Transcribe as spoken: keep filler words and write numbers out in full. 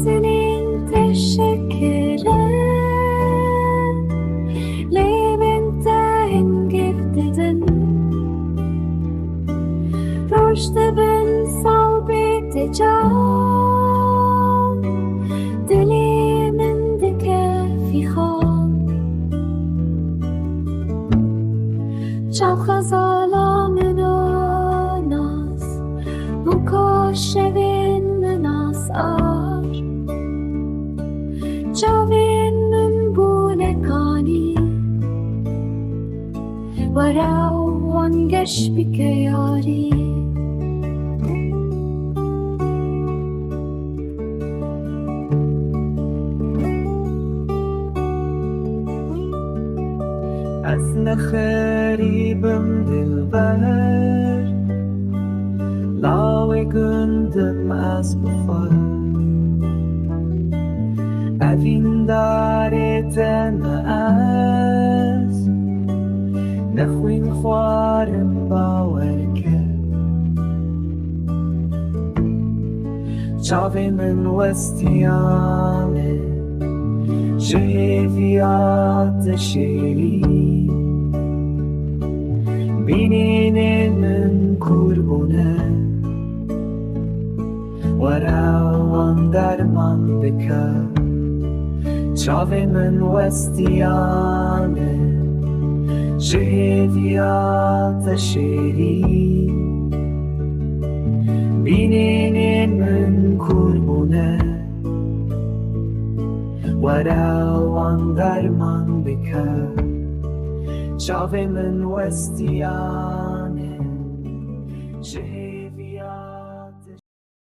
Dilên te şekil e, lêvên te hingêv didin. Roj dibin sal bê te can, dilê min dike fîxan. Çav xezala min a nas, bûka şevên min a sar. Çavên min bûne kanî, were wan geş bike yarî. Ez ne xerîbim dilber, lawê gundim ez bi xwe. Evîndarê te me ez, ne xwîn xwarim bawer ke. Çavê min westiyane ji hêviya te şêrî. Bînînê min kûr bûne, were wan derman bike. Çavê min westiyane ji hêviya te şêrî. Bînînê min kûr bûne, were wan derman bike. Çavê min westiyane ji